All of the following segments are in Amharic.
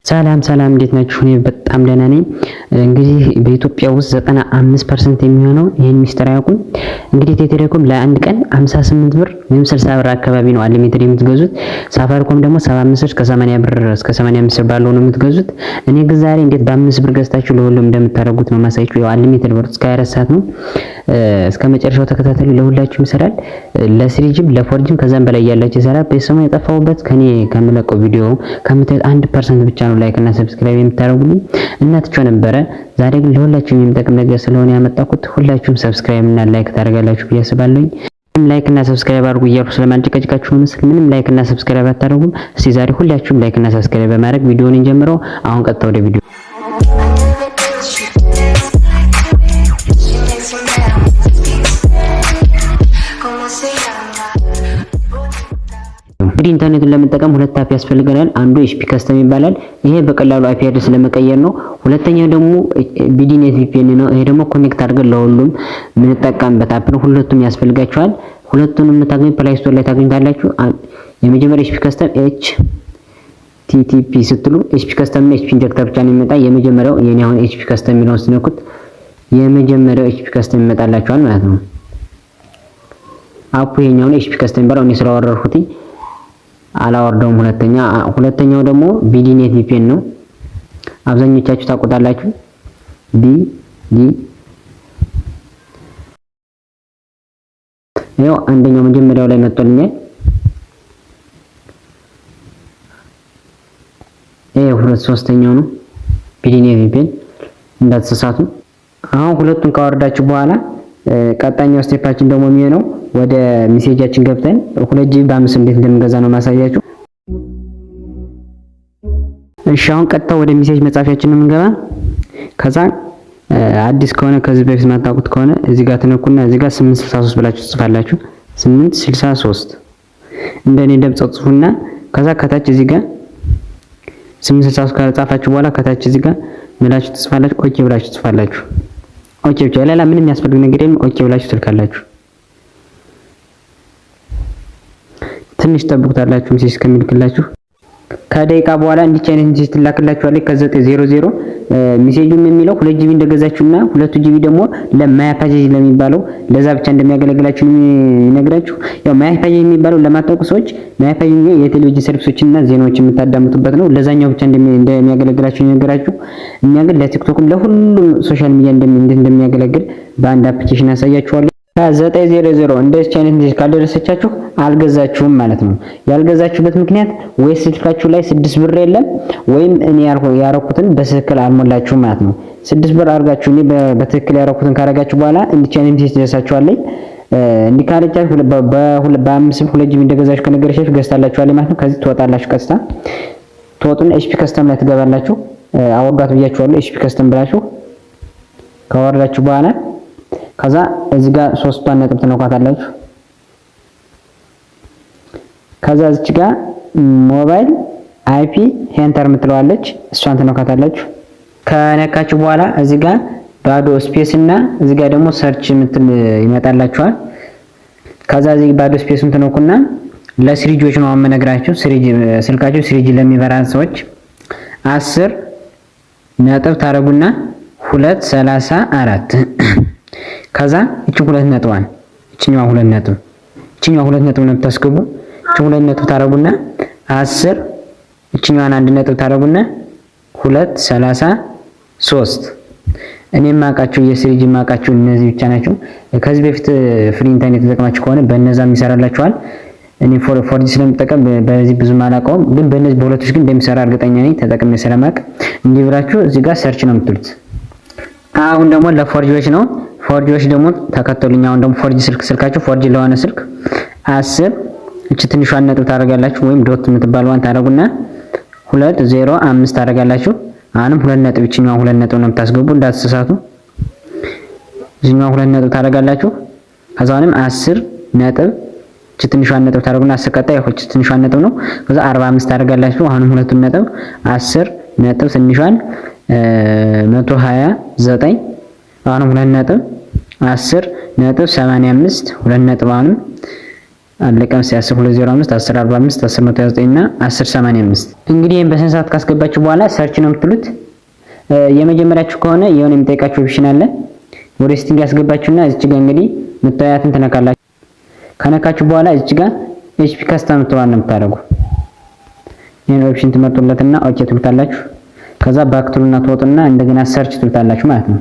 ሰላም ሰላም፣ እንዴት ናችሁ? እኔ በጣም ደህና ነኝ። እንግዲህ በኢትዮጵያ ውስጥ 95% የሚሆነው ይህን ሚስጥር አያውቁም። እንግዲህ ኢትዮ ቴሌኮም ለአንድ ቀን 58 ብር ወይም 60 ብር አካባቢ ነው unlimited የምትገዙት። ሳፋሪኮም ደግሞ 75 ብር እስከ 80 ብር እስከ 85 ብር ባለው ነው የምትገዙት። እኔ ግን ዛሬ እንዴት በ5 ብር ገዝታችሁ ለሁሉም እንደምታደርጉት ነው ማሳያችሁ። ያው unlimited ብር እስከ 24 ሰዓት ነው። እስከ መጨረሻው ተከታተሉ። ለሁላችሁም ይሰራል። ለስሪጅም ለፎርጅም ከዛም በላይ ያላችሁ ይሰራል። በሰሞኑ የጠፋሁበት ከኔ ከምለቀው ቪዲዮ ከምታዩት 1% ብቻ ነው like እና subscribe የምታደርጉልኝ እና ትቼው ነበረ። ዛሬ ግን ለሁላችሁም የሚጠቅም ነገር ስለሆነ ያመጣኩት ሁላችሁም subscribe እና like ታደርጋላችሁ ብዬ አስባለሁኝ። Like እና subscribe አድርጉ እያልኩ ስለማልጨቀጭቃችሁ ነው ምስል ምንም like እና subscribe አታደርጉም። እስቲ ዛሬ ሁላችሁም like እና subscribe በማድረግ ቪዲዮውን እንጀምረው። አሁን ቀጥታ ወደ ቪዲዮ። She makes me mad. ¿Cómo se llama? እንግዲህ ኢንተርኔቱን ለመጠቀም ሁለት app ያስፈልገናል። አንዱ HP Custom ይባላል። ይሄ በቀላሉ IP address ለመቀየር ነው። ሁለተኛው ደግሞ ቢዲኔት VPN ነው። ይሄ ደግሞ connect አድርገን ለሁሉም የምንጠቀምበት app ነው። ሁለቱም ያስፈልጋቸዋል። ሁለቱንም የምታገኙ Play Store ላይ ታገኙታላችሁ። የመጀመሪያ HP Custom HTTP ስትሉ HP Custom እና HP Injector ብቻ ነው የሚመጣ። የመጀመሪያው የኔ አሁን HP Custom የሚለውን ስትነኩት የመጀመሪያው HP Custom ይመጣላችኋል ማለት ነው። App ኡ ይሄኛው ነው፣ HP Custom የሚባለው እኔ ስላወረድኩት አላወርደውም። ሁለተኛው ደግሞ ቢዲኔት VPN ነው። አብዛኞቻችሁ ታውቁታላችሁ። B D ይኸው አንደኛው መጀመሪያው ላይ መጥቶልኛል። ይሄ ሁለት ሶስተኛው ነው ቢዲኔት VPN፣ እንዳትሳሳቱ። አሁን ሁለቱን ካወረዳችሁ በኋላ ቀጣኛው step ኣችን ደግሞ የሚሆነው ወደ message ኣችን ገብተን 2 GB በ5 እንዴት እንደምንገዛ ነው ማሳያችሁ። እሺ፣ አሁን ቀጥታ ወደ message መጻፊያችን ነው የምንገባ። ከዛ አዲስ ከሆነ፣ ከዚህ በፊት ማታውቁት ከሆነ እዚህ ጋር ትነኩና እዚህ ጋር 863 ብላችሁ ትጽፋላችሁ። 863 እንደኔ እንደምጽፉና ከዛ ከታች እዚህ ጋር 863 ከጻፋችሁ በኋላ ከታች እዚህ ጋር ምላችሁ ትጽፋላችሁ። Okay ብላችሁ ትጽፋላችሁ። Okay ብቻ፣ ሌላ ምንም የሚያስፈልግ ነገር የለም። Okay ብላችሁ ትልካላችሁ። ትንሽ ጠብቁታላችሁ message እስከሚልክላችሁ። ከደቂቃ በኋላ እንዲች አይነት message ትላክላችኋለች ከ900። Message ኡም የሚለው 2 GB እንደገዛችሁና 2ቱ GB ደግሞ ለ My Package ለሚባለው ለዛ ብቻ እንደሚያገለግላችሁ ይነግራችሁ። ያው My Package የሚባለው ለማታውቁ ሰዎች My Package የቴሌቪዥን service ኦችና ዜናዎች የምታዳምጡበት ነው። ለዛኛው ብቻ እንደሚያገለግላችሁ ይነግራችሁ። እኛ ግን ለቲክቶክም ለሁሉም social media እንደሚያገለግል በአንድ application ያሳያችኋለሁ። ከ900 እንደዚህ አይነት message ካልደረሰቻችሁ አልገዛችሁም ማለት ነው። ያልገዛችሁበት ምክንያት ወይ ስልካችሁ ላይ 6 ብር የለም ወይም እኔ ያረኩትን በትክክል አልሞላችሁም ማለት ነው። 6 ብር አድርጋችሁ እኔ በትክክል ያረኩትን ካረጋችሁ በኋላ እንዲህ አይነት message ትደርሳችኋለች። እንዲህ ካለቻችሁ በ5 ብር 2 GB እንደገዛችሁ ከነገረቻችሁ ገዝታላችኋል ማለት ነው። ከዚህ ትወጣላችሁ። ቀጥታ ትወጡና HP Custom ላይ ትገባላችሁ። አወርዷት ብያችኋለሁ። HP Custom ብላችሁ ካወረዳችሁ በኋላ ከዛ እዚህ ጋር ሶስቷን ነጥብ ትነኳታላችሁ። ከዛ እዚች ጋር Mobile IP Hunter የምትለዋለች፣ እሷን ትነኳታላችሁ። ከነካችሁ በኋላ እዚህ ጋር ባዶ space እና እዚህ ጋር ደግሞ search የምትል ይመጣላችኋል። ከዛ እዚህ ባዶ space ኡን ትነኩና ለ 3G ዎች ነው የምነግራችሁ። 3G ስልካችሁ 3G ለሚበራ ሰዎች 10 ነጥብ ታረጉና 234፣ ከዛ እቺ ሁለት ነጥቧን፣ እቺኛዋ ሁለት ነጥብ ነው የምታስገቡ። እቺ ሁለት ነጥብ ታረጉና 10፣ እቺኛዋን አንድ ነጥብ ታረጉና 233። እኔ የማውቃቸው የ 3G የማውቃቸው እነዚህ ብቻ ናቸው። ከዚህ በፊት free internet ተጠቅማችሁ ከሆነ በእነዛም ይሰራላችኋል። እኔ 4G ስለምጠቀም በዚህ ብዙም አላውቀውም፣ ግን በእነዚህ በሁለቶች ግን እንደሚሰራ እርግጠኛ ነኝ ተጠቅሜ ስለማውቅ። እንዲህ ብላችሁ እዚህ ጋር search ነው የምትሉት። አሁን ደግሞ ለ 4G ዎች ነው። 4G ዎች ደግሞ ተከተሉኝ። አሁን ደግሞ 4G ስልክ፣ ስልካችሁ 4G ለሆነ ስልክ 10፣ እቺ ትንሿን ነጥብ ታደርጋላችሁ ወይም dot የምትባለዋን ታደርጉና 205 ታደርጋላችሁ። አሁንም ሁለት ነጥብ፣ ይችኛዋ ሁለት ነጥብ ነው የምታስገቡ፣ እንዳትሳሳቱ። ይችኛዋ ሁለት ነጥብ ታደርጋላችሁ። ከዛ አሁንም 10 ነጥብ፣ እቺ ትንሿን ነጥብ ታደርጉና 10፣ ቀጣይ እቺ ትንሿን ነጥብ ነው። ከዛ 45 ታደርጋላችሁ። አሁንም ሁለቱን ነጥብ፣ 10 ነጥብ ትንሿን 129፣ አሁንም ሁለት ነጥብ፣ 10 ነጥብ 85፣ ሁለት ነጥብ፣ አሁንም አለቀም። 10205፣ 1045፣ 1029 እና 1085። እንግዲህ ይሄን በስነ ስርዓት ካስገባችሁ በኋላ search ነው የምትሉት። የመጀመሪያችሁ ከሆነ የሆነ የሚጠይቃችሁ option አለ። ወደ setting ያስገባችሁና እዚች ጋር እንግዲህ ምታያትን ትነካላችሁ። ከነካችሁ በኋላ እዚች ጋር HP custom የምትለዋን ነው የምታደርጉ። ይሄን option ትመርጡለትና okay ትሉታላችሁ። ከዛ back ትሉና ትወጡና እንደገና search ትሉታላችሁ ማለት ነው።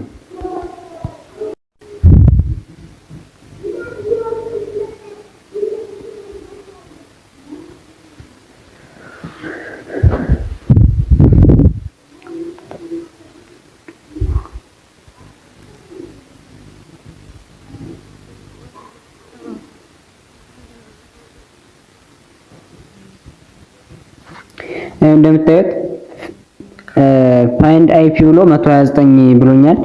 እንደምታዩት find IP ብሎ 129 ብሎኛል።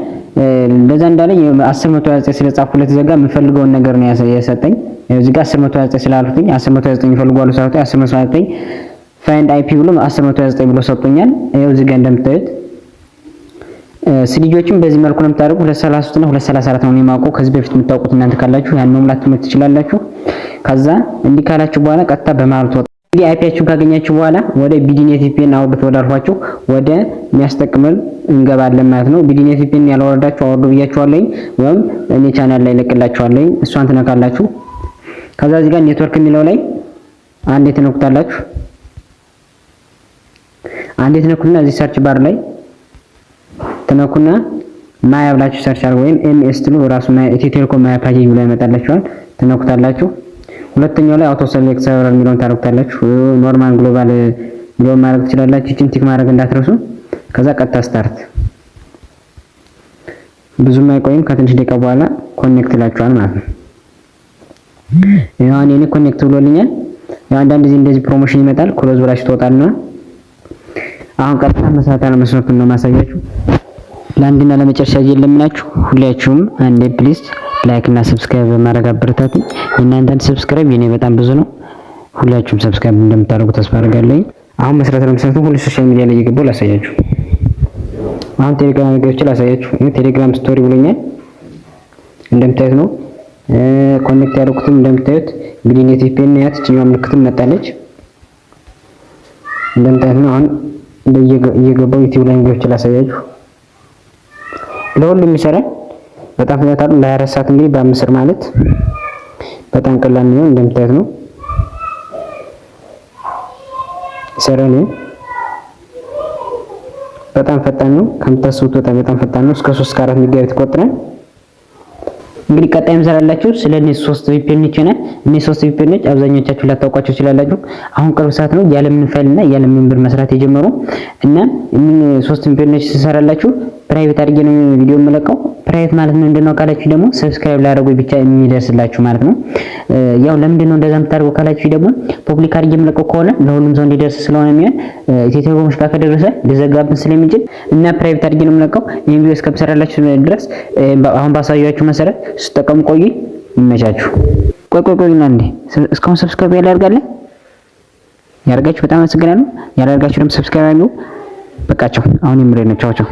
እንደዛ እንዳለኝ 10 129 ስለጻፍኩለት ዘጋ የምፈልገውን ነገር ነው የሰጠኝ። እዚህ ጋር 10 129 ስላልኩኝ 10 129 ይፈልጓሉ ሳልኩኝ 10 129 find IP ብሎ 10 129 ብሎ ሰጥቶኛል። ይኸው እዚህ ጋር እንደምታዩት ስልጆችም በዚህ መልኩ ነው የምታደርጉ። 233 እና 234 ነው የማውቀው። ከዚህ በፊት የምታውቁት እናንተ ካላችሁ ያን መሙላት ትምህርት ትችላላችሁ። ከዛ እንዲህ ካላችሁ በኋላ ቀጥታ በመሀል ትወጣ። እንግዲህ IP ያችሁን ካገኛችሁ በኋላ ወደ ቢዲኔት VPN አውርዱት ወዳልኳችሁ ወደ የሚያስጠቅመን እንገባለን ማለት ነው። ቢዲኔት VPN ያላወረዳችሁ አወርዱ ብያችኋለኝ፣ ወይም እኔ ቻናል ላይ ለቅላችኋለኝ። እሷን ትነካላችሁ። ከዛ እዚህ ጋር ኔትወርክ የሚለው ላይ አንዴ ትነኩታላችሁ። አንዴ ትነኩና እዚህ search bar ላይ ትነኩና ማያ ብላችሁ search አድርጉ፣ ወይም MS ትሉ ራሱ ኢትዮ ቴሌኮም ማያ ፓኬጅ ብሎ ያመጣላችኋል። ትነኩታላችሁ። ሁለተኛው ላይ auto select server የሚለውን ታደርጉታላችሁ። Normal global የሚለውን ማድረግ ትችላላችሁ። ይችን tick ማድረግ እንዳትረሱ። ከዛ ቀጥታ start፣ ብዙም አይቆይም። ከትንሽ ደቂቃ በኋላ connect ይላችኋል ማለት ነው። ይሄው እኔ connect ብሎልኛል። ያው አንዳንድ ጊዜ እንደዚህ promotion ይመጣል። Close ብላችሁ ትወጣልና አሁን ቀጥታ መስራት አለመስራቱን ነው ማሳያችሁ። ለአንድና ለመጨረሻ ጊዜ ለምናችሁ ሁላችሁም አንዴ please like እና subscribe በማድረግ አበረታቱኝ። የእናንተን subscribe የኔ በጣም ብዙ ነው። ሁላችሁም subscribe እንደምታደርጉ ተስፋ አደርጋለሁ። አሁን መስራት ለመስራቱ ሁሉ social media ላይ እየገባሁ ላሳያችሁ። አሁን ቴሌግራም ገብቼ ላሳያችሁ። ይሄ ቴሌግራም story ብሎኛል፣ እንደምታዩት ነው። Connect ያደረኩትም እንደምታዩት እንግዲህ ኔት VPN ያት እችኛዋ ምልክትም መጣለች፣ እንደምታዩት ነው። አሁን እየገባሁ ዩቲዩብ ላይ ገብቼ ላሳያችሁ። ለሁሉም ይሰራል። በጣም ፍጥነት አለው። ለ24 ሰዓት እንግዲህ በ5 ብር ማለት በጣም ቀላል ነው። እንደምታዩት ነው ይሰራል። በጣም ፈጣን ነው። ከምታስቡት በጣም በጣም ፈጣን ነው። እስከ 3 እስከ 4 ሜጋቢት ይቆጥራል። እንግዲህ ቀጣይ የምሰራላችሁ ስለ እነዚህ ሶስት VPN ኦች ይሆናል። እነዚህ ሶስት VPN ኦች አብዛኞቻችሁ ላታውቋቸው ትችላላችሁ። አሁን ቅርብ ሰዓት ነው ያለምንም ፋይል እና ያለምንም ብር መስራት የጀመሩ እና እነዚህ ሶስት VPN ኦች ስሰራላችሁ private አድርጌ ነው ቪዲዮ የምለቀው። Private ማለት ነው ምንድነው ካላችሁ ደግሞ subscribe ላደረጉ ብቻ የሚደርስላችሁ ማለት ነው። ያው ለምንድን ነው እንደዛ የምታደርጉ ካላችሁ ደግሞ public አድርጌ የምለቀው ከሆነ ለሁሉም ሰው እንዲደርስ ስለሆነ የሚሆን ኢትዮ ቴሌኮም ጋር ከደረሰ ሊዘጋብን ስለሚችል እና private አድርጌ ነው የምለቀው። ይሄን ቪዲዮ እስከምሰራላችሁ ድረስ አሁን ባሳያችሁ መሰረት ስትጠቀሙ ቆዩ። ይመቻችሁ። ቆይ ቆይ ቆይ፣ እንዴ እስካሁን subscribe ያላደርጋለ ያደርጋችሁ በጣም አመሰግናለሁ። ያላደርጋችሁ ደግሞ subscribe አድርጉ። በቃቸው። አሁን የምሬ ነው። ቻው ቻው።